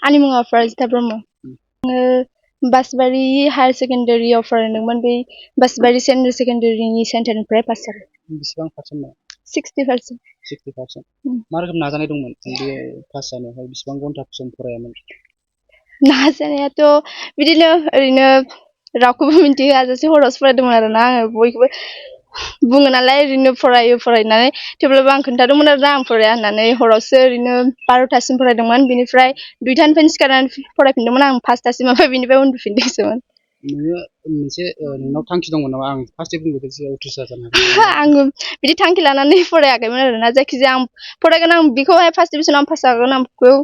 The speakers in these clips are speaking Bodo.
आंनि मुङा फराजिता ब्रह्म। बासबारि हायार सेकेन्डारियाव फरायदोंमोन। बै बासबारि सेनियर सेकेन्डारिनि सेन्टारनिफ्राय पास जादों। बेसेबां पार्सेन्ट? 60%। 60%। मा रोखोम नाजानाय दंमोन बे पास जानायावहाय? बेसेबां घन्टा सम फरायामोन? नाजानायाथ' बिदिनो ओरैनो रावखौबो मिन्थिहोआजासे हरावसो फरायदोंमोन आरोना आङो। बयखौबो बुङो नालाय ओरैनो फरायो फरायनानै, थेवब्लाबो आं खोन्थादोंमोन आरोना आं फराया होननानै। हरावसो ओरैनो 12टासिम फरायदोंमोन। बिनिफ्राय 2टानिफ्रायनो सिखारनानै फरायफिनदोंमोन आं 5टासिम, ओमफ्राय बिनिफ्राय उन्दुफिनदोंसोमोन। नोङो मोनसे नोंनाव थांखि दंमोन नामा? आं फार्स्ट बुंग्रोदोंसै उथ्रिसार जानो हागोन। आङो बिदि थांखि लानानै फरायाखैमोन आरोना। जायखिजाया आं फरायगोन, आं बेखौहाय फार्स्ट डिभिजनाव पास जागोन आं बेखौ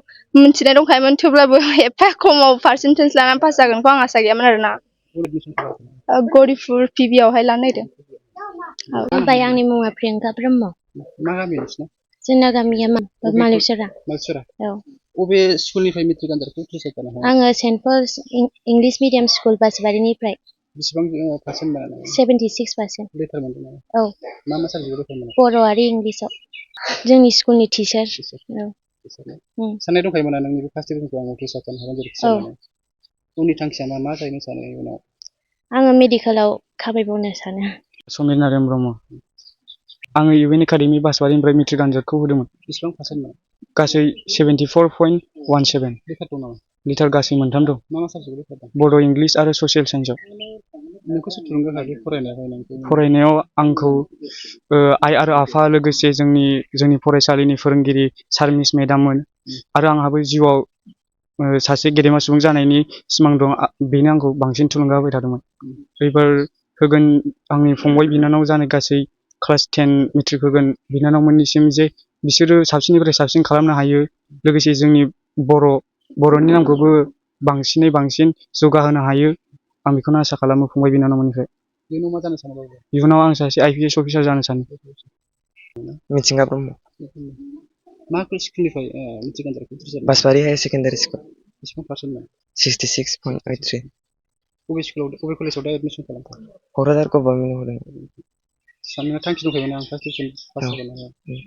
मिन्थिनाय दंखायोमोन। थेवब्लाबो एफा खमाव पार्सेन्टेज लानानै पास जागोनखौ आं आसा गैयामोन आरोना। गौरिपुर पिबिआवहाय लानो नागिरदों। ओमफ्राय आंनि मुङा प्रियंका ब्रह्म। मा गामि नोंसिना? जोंना गामिया मालिसरा। मालिसरा। औ। बबे स्कुलनिफ्राय मेट्रिक आनजादखौ उथ्रिसार जानो हाया? आङो saint Paul's English medium school बासबारिनिफ्राय। बेसेबां पार्सेन्ट मोना? 76%। लेटार मोनदों नामा? औ। मा साबजेक्टआव लेटार मोना? बर' आरो इंलिसाव। जोंनि स्कुलनि टिचार। औ। साननाय दंखायोमोन ना नोंनि फार्स्ट डिभिजनखौ आं उथ्रिसार जानो हागोन जेरैखि जाया? उननि थांखिया मा जाहैनो सानो उनाव? आङो मेडिकेलाव खामायबावनो सानो। समिर नारायण ब्रह्म। आङो इउएन एकाडेमि बासबारिनिफ्राय मेट्रिक आनजादखौ होदोंमोन। बेसेबां पार्सेन्ट मोन? गासै 74.17। लेटार दं नामा? लेटार गासै 3 दं। मा साबजेक्टआव लेटार दं? बड', इंलिस आरो ससियेल साइन्सआव। नोंखौ सोर थुलुंगा होखो फरायनायाव? फरायनायाव आंखौ आइ आरो आफा, लोगोसे जोंनि फरायसालिनि फोरोंगिरि सार मिस मेडाममोन। आरो आंहाबो जिउआव सासे गेदेमा सुबुं जानायनि सिमां दं। बेनो आंखौ बांसिन थुलुंगा होबाय थादोंमोन। एबार होगोन आंनि फंबाय बिनानाव जानाय गासै क्लास 10 मेट्रिक होगोन बिनानावमोननिसिम जे बिसोरो साबसिननिफ्राय साबसिन खालामनो हायो। लोगोसे जोंनि बर'नि नामखौबो बांसिनै बांसिन जौगाहोनो हायो। आं बेखौनो आसा खालामो फंबाय बिनानावमोननिफ्राय। इयुनाव मा जानो सानो? इयुनाव आं सासे IPS अफिसार जानो सानो। मिथिंगा ब्रह्म। मा स्कुलनिफ्राय मेट्रिक आनजादखौ उथ्रिसार? बासबारि हायार सेकेन्डारि स्कुल। बेसेबां पार्सेन्ट मोन? 66.83। बबे कलेजाव दा एडमिसन खालामखो? क'क्राझार गभर्नमेन्टआव होदों। साननाया थांखि दंखायोमोन आं फार्स्ट डिभिजन पास जागोन होननानै?